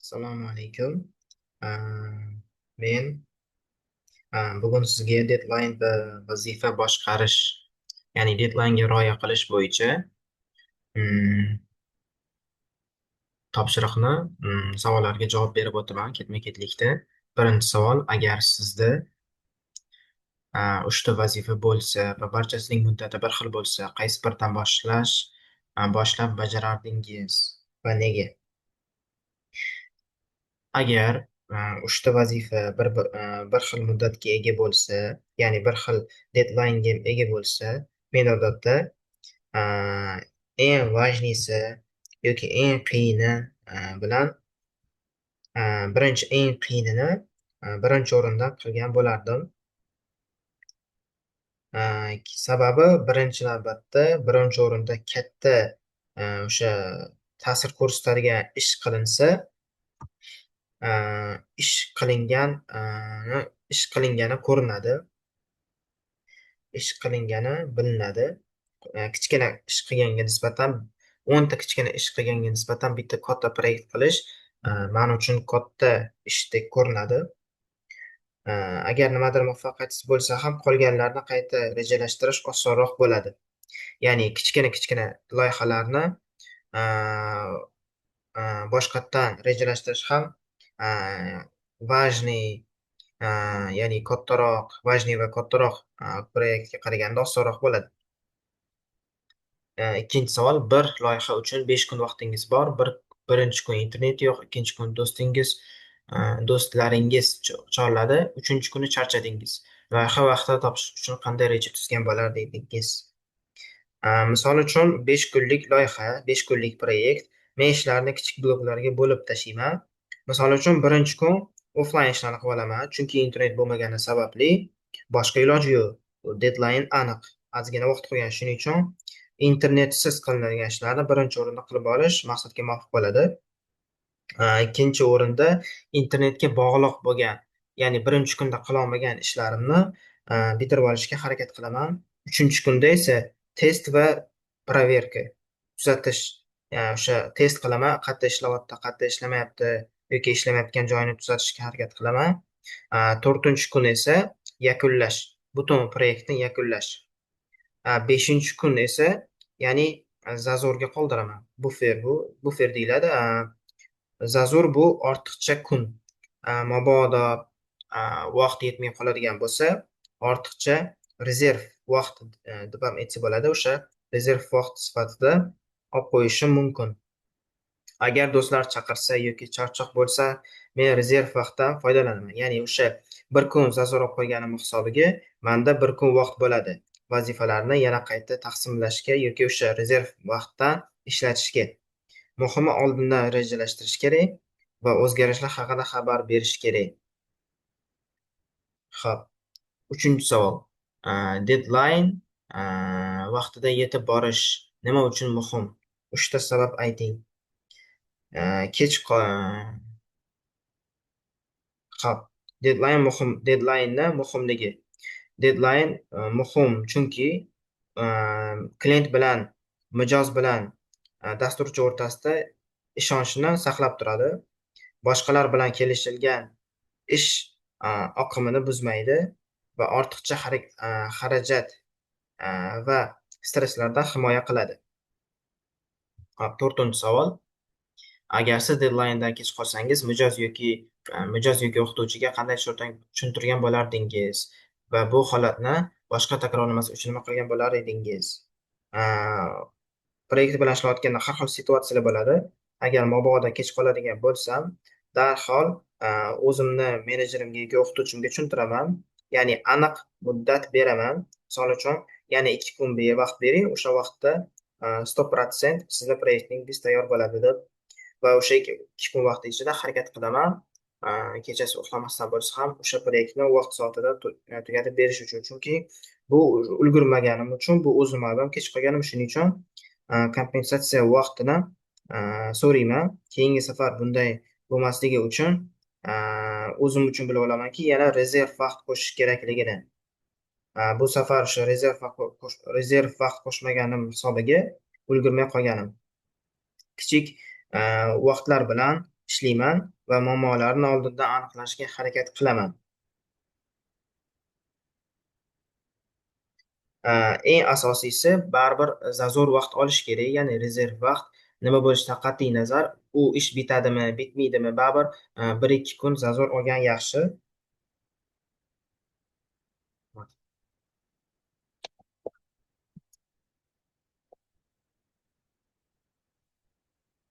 Assalomu alaykum. Men bugun sizga deadline va vazifa boshqarish, ya'ni deadline'ga rioya qilish bo'yicha topshiriqni savollarga javob berib o'taman ketma-ketlikda. Birinchi savol: agar sizda uchta vazifa bo'lsa va barchasining muddati bir xil bo'lsa, qaysi biridan boshlab bajarardingiz va nega? Agar uchta vazifa bir xil muddatga ega bo'lsa, ya'ni bir xil deadline'ga ega bo'lsa, men odatda eng важный si yoki eng qiyini bilan birinchi eng qiyinini birinchi o'rinda qilgan bo'lardim. Sababi birinchi navbatda birinchi o'rinda katta o'sha ta'sir ko'rsatadigan ish qilinsa, ish qilingan ish qilingani ko'rinadi. Ish qilingani bilinadi. Kichkina ish qilganga nisbatan 10 ta kichkina ish qilganga nisbatan bitta katta proyekt qilish man uchun katta ishdek ko'rinadi. Agar nimadir muvaffaqiyatsiz bo'lsa ham qolganlarini qayta rejalashtirish osonroq bo'ladi. Ya'ni kichkina-kichkina loyihalarni boshqatdan rejalashtirish ham важный, ya'ni kattaroq, важный va kattaroq proyektga qaraganda osonroq bo'ladi. Ikkinchi savol: bir loyiha uchun 5 kun vaqtingiz bor. Birinchi kun internet yo'q, ikkinchi kun do'stlaringiz chorladi, uchinchi kuni charchadingiz. Loyiha vaqtida topshirish uchun qanday reja tuzgan bo'lar edingiz? Misol uchun 5 kunlik loyiha, 5 kunlik proyekt. Men ishlarni kichik bloklarga bo'lib tashlayman. Misol uchun birinchi kun offline ishlarni qilib olaman, chunki internet bo'lmagani sababli boshqa iloji yo'q. Deadline aniq, ozgina vaqt qolgan. Shuning uchun internetsiz qilinadigan ishlarni birinchi o'rinda qilib olish maqsadga muvofiq bo'ladi. Ikkinchi o'rinda internetga bog'liq bo'lgan, ya'ni birinchi kunda qilolmagan ishlarimni bitirib olishga harakat qilaman. Uchinchi kunda esa test va проверка, tuzatish, ya'ni o'sha test qilaman, qayerda ishlayapti, qayerda ishlamayapti yoki ishlamayotgan joyini tuzatishga harakat qilaman. To'rtinchi kun esa yakunlash, butun proyektni yakunlash. Beshinchi kun esa, ya'ni зазор ga qoldiraman. Bufer bu, bufer deyiladi. Зазор bu ortiqcha kun. Mabodo vaqt yetmay qoladigan bo'lsa, ortiqcha rezerv vaqt deb ham aytsa bo'ladi. O'sha rezerv vaqt sifatida olib qo'yishim mumkin. Agar do'stlar chaqirsa yoki charchoq bo'lsa, men rezerv vaqtdan foydalanaman. Ya'ni o'sha bir kun зазор olib qo'yganim hisobiga manda bir kun vaqt bo'ladi. Vazifalarni yana qayta taqsimlashga yoki o'sha rezerv vaqtdan ishlatishga. Muhimi, oldindan rejalashtirish kerak va o'zgarishlar haqida xabar berish kerak. Xo'p, uchinchi savol. Deadline vaqtida yetib borish nima uchun muhim? Uchta sabab ayting. Kech Xo'p, deadline muhim, deadline'ni muhimligi. Deadline muhim, chunki klient bilan, mijoz bilan dasturchi o'rtasida ishonchni saqlab turadi. Boshqalar bilan kelishilgan ish oqimini buzmaydi va ortiqcha xarajat va stresslardan himoya qiladi. Xo'p, to'rtinchi savol. Agar siz deadline'dan kech qolsangiz, mijoz yoki o'qituvchiga qanday tushuntirgan bo'lardingiz va bu holatni boshqa takrorlamas uchun nima qilgan bo'lar edingiz? Proyekt bilan ishlayotganda har xil situatsiyalar bo'ladi. Agar mabodo kech qoladigan bo'lsam, darhol o'zimni menejerimga yoki o'qituvchimga tushuntiraman. Ya'ni aniq muddat beraman. Misol uchun, yana 2 kun vaqt bering, o'sha vaqtda 100% sizni proyektingiz tayyor bo'ladi deb va o'sha 2 kun vaqt ichida harakat qilaman. Kechasi uxlamasdan bo'lsa ham o'sha proyektni vaqt soatida tugatib berish uchun. Chunki bu ulgurmaganim uchun bu o'zim aybim, kech qolganim, shuning uchun kompensatsiya vaqtini so'rayman. Keyingi safar bunday bo'lmasligi uchun o'zim uchun bilib olamanki, yana rezerv vaqt qo'shish kerakligini. Bu safar o'sha rezerv vaqt qo'shmaganim hisobiga ulgurmay qolganim. Kichik vaqtlar bilan ishlayman va muammolarni oldindan aniqlashga harakat qilaman. Eng asosiysi baribir зазор vaqt olish kerak, ya'ni rezerv vaqt. Nima bo'lishidan qat'iy nazar, u ish bitadimi, bitmaydimi, baribir 1-2 kun зазор olgan yaxshi.